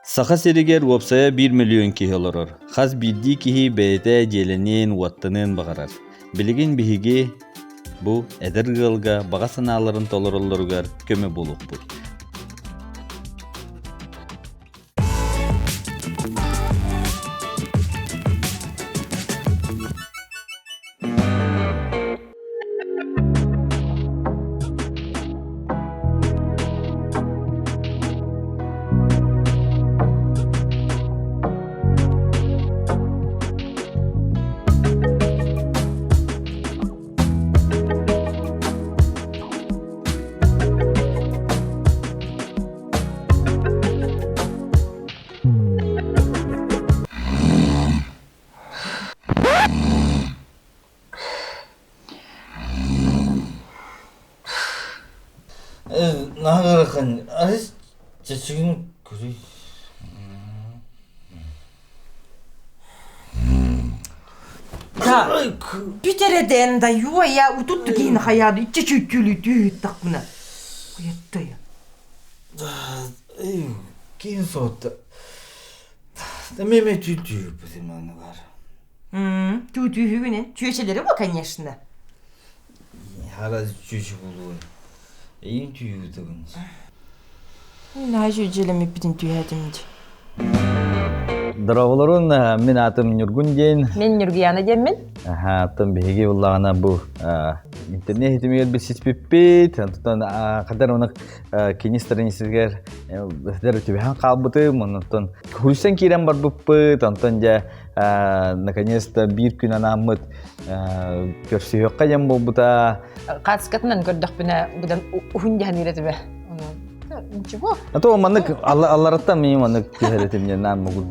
Саха сиригэр уопсайа биир мөлүйүөн киһи олорор. Хас биирдии киһи бэйэтэ дьиэлэниэн-уоттаныан баҕарар. Билигин биһиги бу эдэр ыалга баҕа санааларын толороллоругар көмө буолуохпут. Наһаа ыарахан. Арыс чэчигин көрүй. Да, бүтереден да юая утут киин хаяды ичче чүчүлү түүттакпына. Уяттай. Киин соотта. Меме түүтүү манылар. Түүтүүһүгүнэн чүөчэлэри бу, конечно. Хара чүчү булуун. Эйин түүтүгүн. Наһаа дьиэлэммиппитин түһээтим дии. Дорооболорун, мин аатым Ньургун диэн. Мин Ньургуяна диэммин. Аха, оттон биһиги буллаҕына бу интернет ситимигэр билсиспиппит, онтон хатар оны кини страницатыгар түбэһэн хаалбытым, онтон хурсэн киирэн барбыппыт, онтон дьэ наконец-то биир күн анааммыт көрсүһүөххэ диэн буолбута. Хаатыскатынан көрдөхпүнэ, быдан уһун дьаһаныыр этибэ. Ничего. А то маннык аллараттан мин маннык түһэр этим диэн наан могут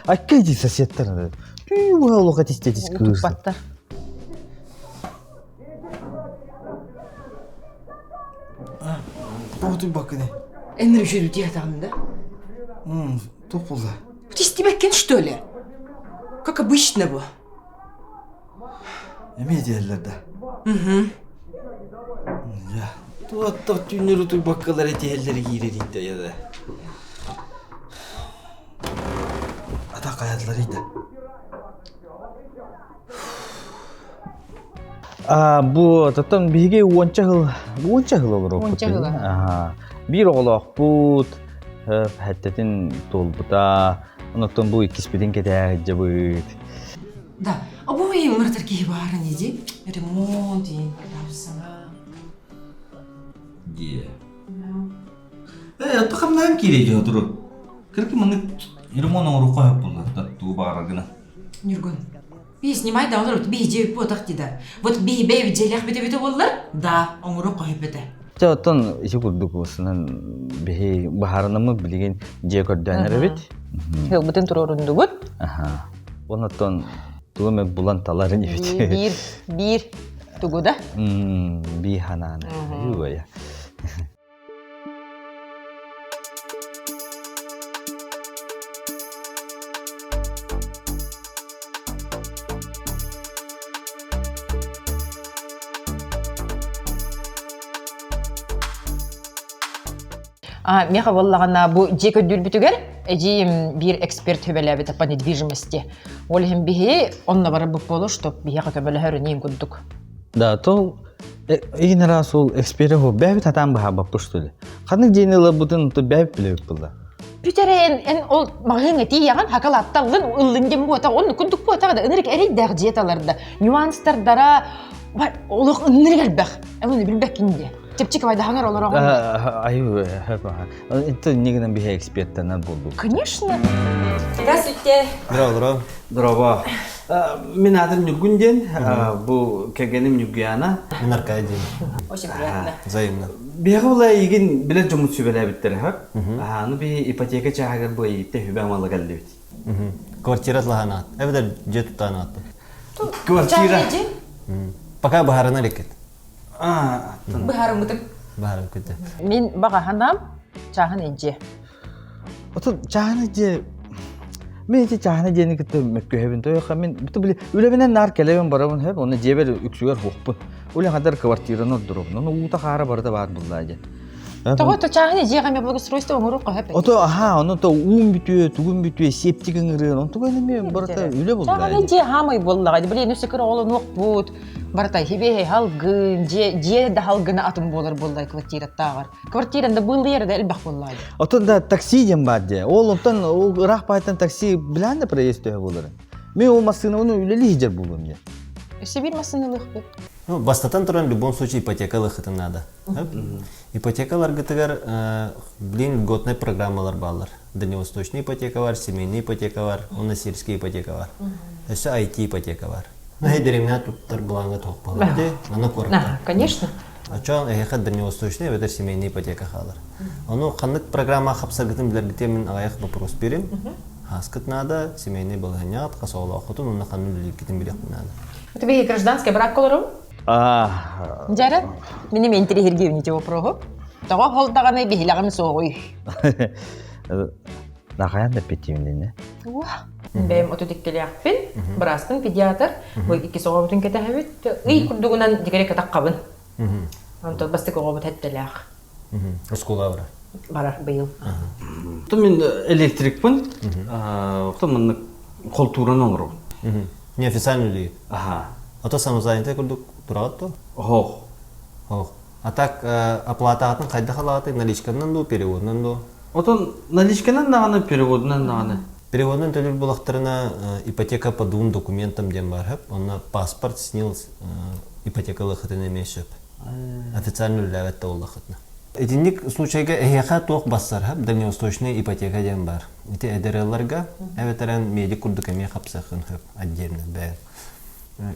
Акка эти соседтар Түү тистетис кыыс. Утуппаттар. Тоҕутуй бакыны. Эннер үшөдү тиһатаҕын да? Туох буолла? Тистибэккин что ли? Как обычно бу. Эмиэ диэллэр да. Угу. Я. Туаттар түүннэр утуйбаккалар этиһэллэр киирэр ийтэ да. Ата хайадылар ийтэ. А, бу оттон биһиги уонча сыл уонча сыл олоруохпут. Уонча сыл. Аха. Биир оҕолоохпут, хэттэтин туолбута. Онтон бу иккиспитин кэтээ сылдьабыт. Да, а бу ыҥыртар киһи баарын иди. Ремонт диин, саҥа. Дие. Э, отто хамнаан киирэй дьоһо туру. Кырки маннык ремонт оҥоруохха сөп буолла, туу баҕарар гына. Ньургун, Би снимай да олорут би дьиэ буотах да. Вот би бэй дьиэлэх бүтэ буоллар, да, оҥору хоһуппүтэ. Чэ, оттон ити курдук уосунан биһи баһаарынаммыт билигин дьиэ көрдөөн эрэбит. Тылбытын туруорундубут. Аха. Оннуттан тугу эмэ булан талар инибит. Биир, биир тугу да? Бии ханааны. Югая. Меха буоллаҕына бу дьиэ көрдүүрбүтүгэр эдьиийим биир эксперт сүбэлээбит по недвижимости. Ол иһин биһи онно барарбыт буолуо, чтоб биһиэхэ көмөлөһөр иниин курдук. Да, то Игин раз ол эксперт хо бэбит атаан баһаабаппыт что ли. Ханнык дьиэни ыларбытын то бэбит билэбит булла. Бүтэрэн эн ол маҕаһыыҥҥа тиийэҕин хакалаатталлын ыллын диэн буотах онну курдук буотаҕа да ынырык эрийдээх дьиэ таларда нюанстардара олох ынырык элбэх эн ону билбэккин диэ чэпчэки байдаһаҥар олороҕун Аю это нигынан биһи эксперттэнэр буолдук. Конечно. Здравствуйте. Здорово, здорово. Здорово. Мин аатым Ньургун диэн, бу кэргэним Ньургуяна. Мин Аркадий диэн. Очень приятно. Взаимно. Биһиэхэ була эйигин билэр дьоммут сүбэлээбиттэр ха. Аны би ипотека чааһыгар бу эйигиттэн сүбэ амала кэллибит. Квартира тлаһанаат. Эбэтэр дьиэ туттаанаат. Квартира. Пока быһаарына элеккит. Быһаарыммытым. Баарым күтэ. Мин баҕаһанам чааһын дьиэ. Отон чааһына дьиэ Мин ити чааһына дьиэни кытта мөккүһэбин. Тойоха мин бу били үлэбинэн наар кэлэбин барабын хөп, онно дьиэбэр үксүгэр хуохпун. Үлэ хадар квартираны ордоробун. Ону уута хаара барыта баар буллаа дьэ. Тоҕо то чааһына дьиэҕэ эмиэ благоустройство оҥоруохха сөп. Ото аха, ону то уум бүтүө, тугум бүтүө, септик ыҥырыан, онтуга эмиэ барыта үлэ буллаа. Чааһына дьиэ хаамай буоллаҕа. Блин, өссө кыра оҕолонуохпут. Барыта хибиэһэй халгын, дьиэ дьиэ да халгына атын буолар буоллай квартираттааҕар. Квартиран да быыллыйар да элбэх буоллаҕа. Отон да такси диэн баар дии. Ол онтон ол ыраах баайтан такси билээн да проезд төһө буоларын. Мен ол массыынабын үлэлии сылдьар буолуом дии. Өссө биир массыына ылыахпыт. Ну, бастатан туран, в любом случае ипотека ылыаххытын наада. Ипотекаларгытыгар, блин, льготнай программалар бааллар. Дальневосточный ипотека бар, семейный ипотека бар, уонна сельский ипотека бар. Өссө IT ипотека бар. Ну, дэриэбинэ туттар былааҥҥа туох буолар дии, аны куоракка. Конечно. Очон эһиэхэ дальневосточный эбэтэр семейный ипотека хаалар. Ону ханнык программа хапсаргытын билэргитэ мин аҕыйах вопрос биэрим. Хааскыт наада, семейный балаһыанньаҕыт, хас оҕолооххутун уонна ханна үлэлииргитин билиэхпин наада. У тебя есть гражданский брак олору? Дьара, минем интириһиргиэбин ити вопроһу. Тоҕо ол даҕаны биһилэҕим суоҕуй? Нахайан да петтиимин Бэйэм 32-лээхпин, бырааспын педиатр, бу иккис оҕобутун кэтэһэбит. Ый курдугунан дикэри катаххабын. Онтон бастакы оҕобут хэттэлээх. Оскуола барар. Барар быйыл. Оттон мин электрикпин, оттон маннык холтууран оҥоробун. Неофициально үлэлиир. Аха. А то самозанятый курдук тураҕыт дуо? Оһох. Оһох. А так оплатаатын хайдах алаҕытый? Наличканан дуу, переводунан дуу? Отон наличканан даҕаны, переводунан даҕаны. Переводунан төлүүр буоллахтарына ипотека по двум документам диэн баар сөп. Онно паспорт, СНИЛС ипотекалыахытын эмиэ сөп. Официально үлэлээбэт да буоллаххытына. Итинник случайга эһиэхэ туох бассар сөп? Дальневосточная ипотека диэн баар. Ити эдэр ыалларга эбэтэр медик курдук эмиэ хапсыаххын сөп отдельно бэйэҥ.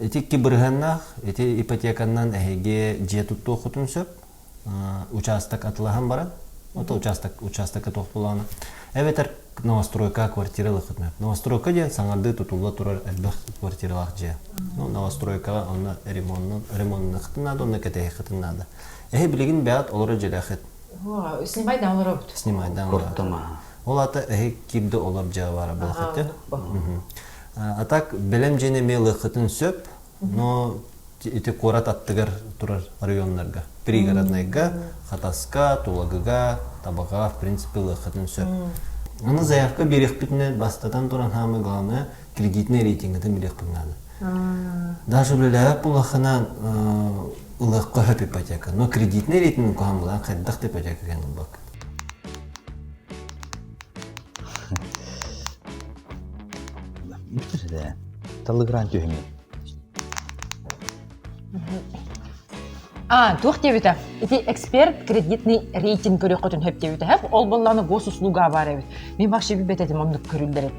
Ити икки бырыһыаннаах, ити ипотеканан эһиги дьиэ туттуоххутун сөп, учаастак атылаһан баран, ото учаастак учаастакка туох буолаҕына, эбэтэр новостройка квартира ылыаххытын сөп. Новостройка диэн саҥардыы тутулла турар элбэх квартиралаах дьиэ. Ну, новостройкаҕа онно ремоннун, ремонныаххытын наада, онно кэтэһиэххитин наада. Эһи билигин бэйэҕит олорор дьиэлээххит. Снимайдан олоробут. Снимайдан олоробут. Ол аата эһи киирдэ олор дьиэ баара буолахыт. А так бэлэм дьиэни эмиэ ылыаххытын сөп, но ити куорат аттыгар турар районнарга, пригороднайга, Хатаска, Тулагыга, Табаҕа, в принципе, ылыаххытын сөп. Аны заявка биэриэхпитинэ бастатан туран самое главное кредитный рейтингытын билиэхпит наада. Даже үлэлээбэт буоллаххына ылыахха сөп ипотека, но кредитный рейтинг куһаҕан буолан хайдах да ипотека кэлэн ылбаккын. Бүтэр Талыгыраан түһүҥҥүн. А, туох диэбитэ? Ити эксперт кредитный рейтинг көрүөххүтүн сөп диэбитэ. Хэп, ол буоллаҕына госуслуга баар эбит. Мин вообще билбэт этим оннук көрүллэрин.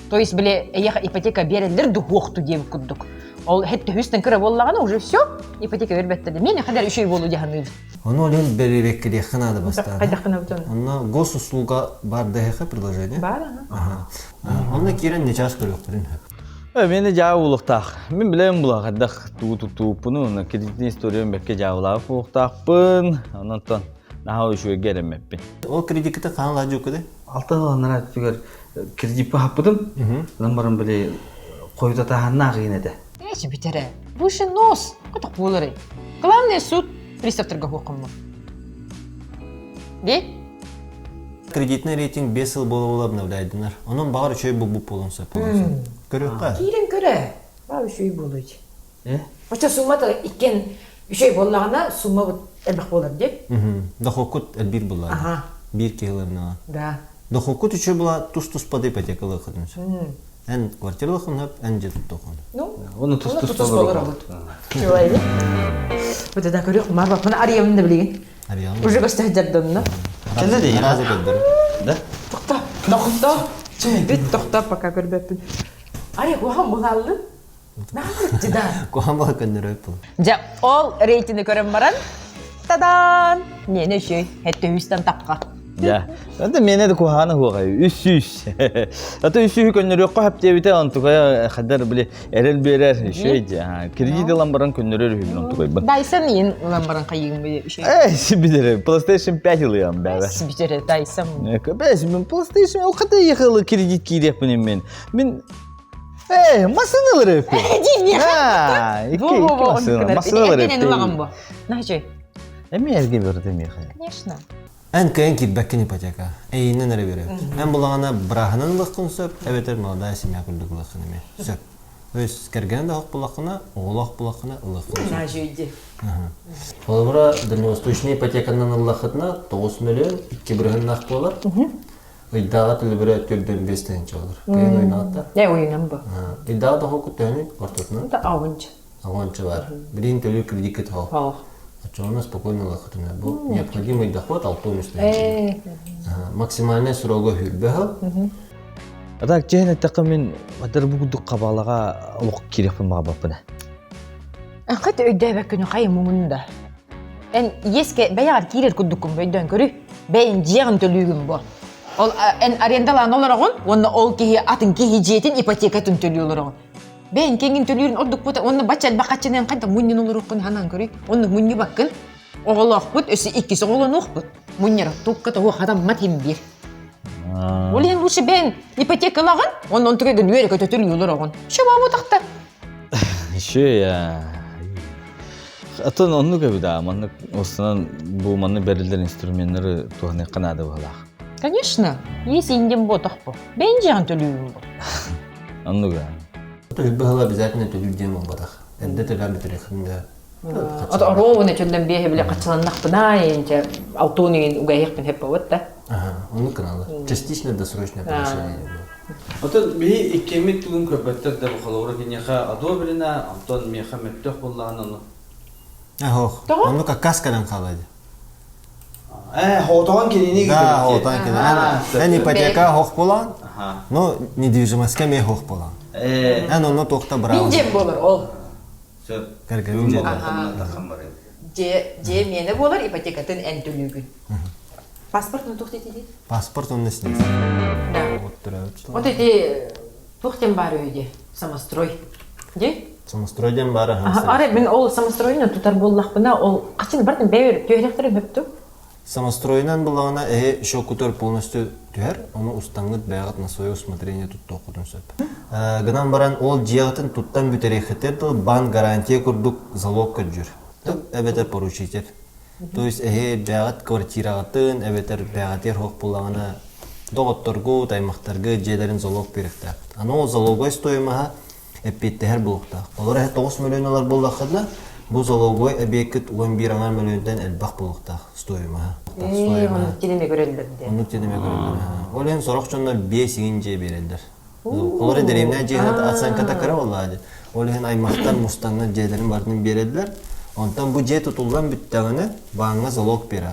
То есть, били, эйиэхэ ипотека биэрэллэр дуһуохту диэбит курдук. Ол хэт төһүстэн кыра буоллаҕына уже все, ипотека бербэттэр. Мен хадar үчүгэй буолуу дьаһаныыбын. Ону ол иһин бэрэбиэркэлиэххэ наада бастаан. Хайдаххына бутун? Онно госуслуга бар дэһэхэ предложение. Бар, аха. Онно киирэн нечаас көрүөхтэрин сөп. Мени жаа улуктаах. Мин билэм була хайдах туу тутууппуну, онно кредитный историям бэккэ жаабылаах буолуктаахпын. Онон наһаа үчүгэйгэ эрэммэппин. Ол кредикките хаан лаажуккуды? Алта ыланнара түгэр кредитпа хаппытым. Онон баран били хойутатааһыннаах иин этэ. Эчи бүтэрэ. Выше нос. Котох буоларый. Главное суд приставтарга хуоххумму. Ди? Кредитный рейтинг 5 сыл буола-буола обновляйдынар. Онон баҕар үчүгэй булбут буолуон сөп. Көрүөххэ. Киирэн көрө. Баа үчүгэй буолуй. Э? Очо суммата иккен үчүгэй буоллаҕына сумма элбэх буолар ди. Дохуоккут элбиир буоллар. Аха. Биир киһи ыларына. Да. Дохуоккут үчүгэй була тус-туспа да ипотека ылыаххытын сөп. Эн квартиралахын хөп, эн дьиэ туттуохун. Ну, Оны тус-туспа олоробут. Чугай. Вот это көрүөх марбаппын арыйамын да билигин. Арыйамын. Уже көстө дьардонно. Кэллэ дии. Разы көрдөрүм. Да? Тохто, тохто. Бүт тохто пока көрбөппүн. Арый куһаҕан буолааллын. Наҕарыччы да. Куһаҕан буола көннөрөп бул. Дьэ, ол рейтинги көрөн баран, тадан! Миэнэ үчүгэй, хэттэ үстэн тахха. Я. Это мене да куһаҕана хуоҕай. 300. Ата 300 көннөрүөххэ хөп диэбитэ, онтукайа хаддар били эрэл биэрэр үчүгэй дии. Кредит ылан баран көннөрөр үһүбүн онтукайбын. Dyson иин ылан баран хайыгын били үчүгэй. Э, сибидере PlayStation 5 ылыам бэбэ. Сибидере Dyson. Бэс, мен PlayStation ол хата ехалы кредит киириэхпин мен. Мен Э, массыына ылар эппин. Дии, А, икки икки массыына, массыына ылар Эргенен ылаҕын эппин. бу. Нахчы. Эми эрге берди миэхэ. Конечно. Эн кыайан киирбэккин ипотека. Эйиинэн эрэ биэрэбит. Эн булаҕына бырааһынан ылыаххын сөп, эбэтэр молодая семья курдук ылыаххын эмиэ сөп. То есть кэргэнэ да булаххына, оҕолоох булаххына ылыаххын сөп. Нажүйді. Холобура, дальневосточный ипотеканан ыллахытына 9 миллион 2 бырыһыннаах буолар. Ыйдааҕы төлөбүрэ 4,5 тыһыынча болар. Кыйын ойнаатта. Не ойунан бу. Ыйдааҕы дохуоку төһөнүй ортотунан? Да ауынча. Агонча бар. Билин төлүү кредитке тоҕо. Ох. Оччоҕуна спокойно ылахытына. Бу необходимый доход 6 Э, Максимальный срога хүрбэ сыл. А так чээн эттэххэ мин батар бу курдук хабалаҕа олох киириэхпин баҕарбаппын. Хат өйдөөбөккүнү хайы муҥун да. Эн иэскэ бэйэҕэр киирэр курдуккун өйдөөн көрүй. Бэйэн дьиэҕин төлүүгүн бу. Ол эн арендалаан олороҕун уонна ол киһи атын киһи дьиэтин ипотекатын төлүү олороҕун. Бэйэн киэҥин төлүүрүн ордук бута уонна бачча элбэх хаччынан хайда мунньун олоруоххун ханаан көрүй. Онно мунньубаккын. Оҕолоохпут өссө иккис оҕолонуохпут. Мунньара тукка тоҕу хатаммат иһин биир. Ол иһин лучше бэйэн ипотекалаҕын, онон онтукайгын үөрэ көтө төлүү олороҕун. Шо бутахта. Еще я Атын оннук эбит аа, маннык останан бу маннык бэриллэр инструменнары туһаныахха наада быһалаах. Конечно, есть индем ботах бу. Бэйэн дьиэҕин төлүүгүн бу. Оннук аа. Быһыла обязательно төлүүр диэн буолбатах. Эрдэ төлөөн бүтүрүөххүн да. Ото оруобуна чөллөн биэһи биле каччыланнахпына инче алтуун иин угайыхпын хеппе да. Ага, оннук гыналар. Частично досрочное погашение. Отон биһи иккиэммит тугун көрбөттөр да бу холобура киниэхэ одобрено, онтон миэхэ мөттөх буоллаҕына ону Ох, Тоҕо? оннук аккаас кэлэн хаалады. Э, хоотоҕон кинини Да, хоотоон кинини. Эн ипотека хох булан, но недвижимостька ме хох булан. Э, Эн онно туохта Мин браво. дьиэм буолар ол. сөп. Кэргэним дьиэ. Дьиэ дьиэ миэнэ буолар ипотекатын эн төлүүгүн. Паспорт ну туох дии? Паспорт онно снес. Да. Вот төрөөбүт. Вот эти туох диэн баар үһү дии? Самострой. Дии? Самострой диэн баара Ара мин ол самостройун тутар буоллахпына ол хачын бартын бэйэр түһэрехтэрин хөптү. Самостройунан буллаҕына эһи счеккутугар полностью түһэр, ону устаҥҥыт бэйэҕит на свое усмотрение туттуоххутун сөп. Гынан баран ол дьиэҕитин туттан бүтэриэххитигэр дылы банк гарантия курдук залог көрдүүр. Эбэтэр поручитель. То есть эһи бэйэҕит квартираҕытын эбэтэр бэйэҕитигэр суох буоллаҕына доҕотторгут, аймахтаргыт дьиэлэрин залог биэриэхтээххит. Аны ол залоговай стоимоһа эппиэттэһэр буолуохтаах. Олор эһэ 9 мөлүйүөн ылар буоллаххытына, бу залоговай эбиэккит 11 аҥаар мөлүйүөнтэн элбэх буолуохтаах стоимоһа. Оннук тилеме көрөллөр дии. Оннук тилеме көрөллөр. Ол иһин сорох дьоннор 5 иҥин дьиэ биэрэллэр. Олор дэриэбинэ дьиэһин оценката кыра буоллаҕа дии. Ол иһин аймахтар мустаннар дьиэлэрин барытын биэрэллэр. Онтон бу дьиэ тутуллан бүттэҕинэ бааҥҥа залог биэрэ.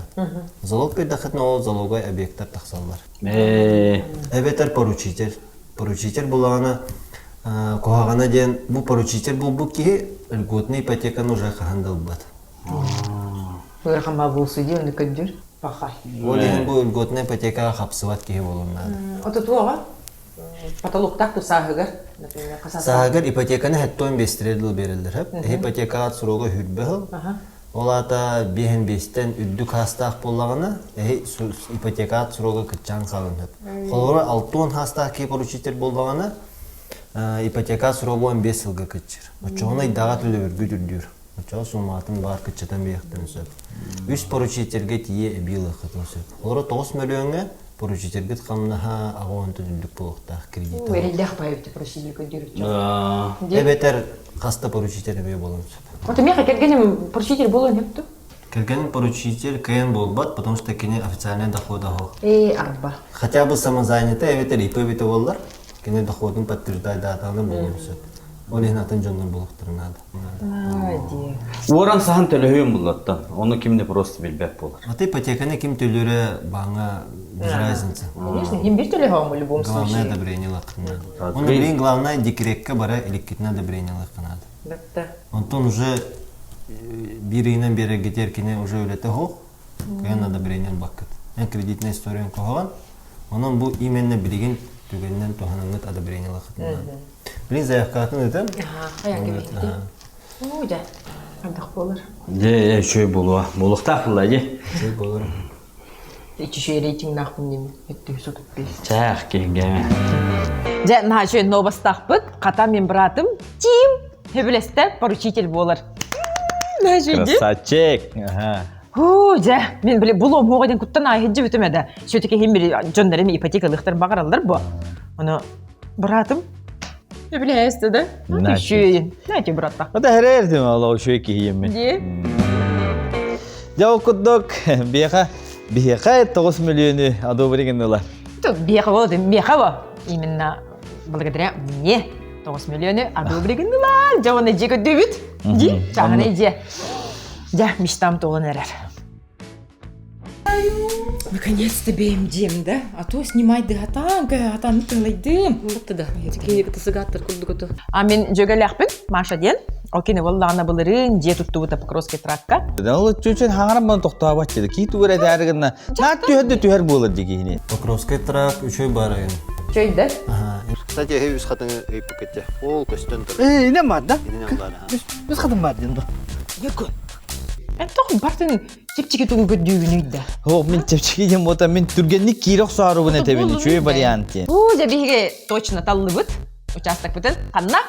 Залог биэрдэххитинэ ол залоговай объектар тахсаллар. Эбэтэр поручитель. Поручитель булаҕына куһаҕана диэн бу поручитель буолбут киһи льготный ипотеканы уже хаһан да ылбат. Ыарахан буолсу дии ону көрдүр. Паха. Ол иһин бу льготный ипотекаҕа хапсыбат киһи буолуон наада. Ото туоҕа? Потолоктаах ту сааһыгар, например, Сааһыгар ипотеканы хэттон биэстэрэ дыл биэрэллэр. Ипотекаҕа срога хүрбэ сыл. Ол аата биэһин биэстэн үрдүк хаастаах буоллаҕына, эһи ипотекаат срога кыччаан хаалан сөп. Холобура, 60 хаастаах киһи поручитель буоллаҕына, ипотека срога 15 сылга кыччыр. Оччоҕуна ыйдааҕа төлөбүргүт үрдүүр. Оччоҕо суумаатын баар кыччатан биэхтэрин сөп. Үс поручительгэ тиийэ эбии ылыаххытын сөп. Олоро 9 мөлүйүөҥҥэ поручительгит хамнаһа аҕа уонтан үрдүк буолуохтаах кредит. Эрэллээх баайбыт поручитель көрдүүр. Эбэтэр хаста поручитель эмиэ буолуон сөп. Вот миэхэ кэргэним поручитель буолуон сөп дуо? Кэргэним поручитель кыайан буолбат, потому что кини официальный дохода суох. Ээ, арба. Хотя бы самозанятый эбэтэр ИП эбитэ буоллар, кини доходун подтверждать даатаны буолуон сөп. Ол иһин атын дьоннор буолуохтарын наада. Уоран саһан төлөһүөн буллаттан. Ону ким де просто билбэт буолар. А ты ипотеканы ким төлүүрэ бааҥа без разницы. Конечно, ким бир төлөһөҕүм в любом Главное случае. одобрение ылыаххын наада. Оны билигин главное декрекка бара иликкитинэ одобрение ылыаххын наада. Да. Онтон уже биир ыйынан биэрэргитигэр кини уже үлэтэ суох, кыайан одобрение ылбаккыт. Эн кредитная историян куһаҕан. Онон бу именно билигин түгэнинэн туһанаҥҥыт одобрениелахытынан. Билин заявкатын ытан. Уу дьэ, хайдах буолар? Дьэ, үчүгэй буолуо. Буолуохтаах буолла дьэ. Үчүгэй буолар. Үчүгэй рейтингнаахпын дим. Өттү сотуп бис. Чаах киһиҥҥэ. Дьэ, наһаа үчүгэй новостаахпыт. Хата мин братым Тим сөбүлэстэ поручитель буолар. Наһаа үчүгэй дии. Красавчик. Аха. Хуу, дьэ, мин били булуом хуоҕа диэн куттан ааһыдьы бүтүм эдэ. Все-таки иһин били дьоннорум ипотекалыахтар баҕараллар бу. Ону братым Сөбүлэһэстэ да? Үчүөйүн. Знаете, братта. Это хэрээр ол үчүгэй киһиэммин. Дии. Дьэ ол курдук биэхэ биһиэхэ 9 миллиону одобрение ылар. Биэхэ вот, биэхэ во. Именно благодаря мне 9 миллиону одобрение ылар. Дьэ оны дьиэ көрдүүбүт. Ди, чаҕаны дьиэ. Дьэ, мечтам туолан эрэр. Наконец-то бэйэм да? А то снимай дыхатаан, кыһатан тылайдым. да. Киһи сыгаттар курдук А мин дьөгөлөөхпүн Маша диэн. Ол кини буоллаҕына былырыын дьиэ туттубута Покровский тракка. Ол чүчүн хаҥаран баны тохтообот дии. Кии тугу эрэ этээри гынна. Наат түһэр да түһэр буолар дии киһини. Покровский трак үчүгэй баар айан. Үчүгэй да? Кстати, эһи үс хатыҥы ыйпыккытте. Ол көстөн турар. Э, инем бар да? Инем бар. Үс хатын бар диэн да. Тоқ бартын чэпчэки тугу көрдүүгүнүй да? О, мин чэпчэки диэн буота мин түргэнник киирэ охсоорубун этэбин үчүгэй вариант диэн. Уу, дьэ биһиги точно таллыбыт. Участокпытын ханна?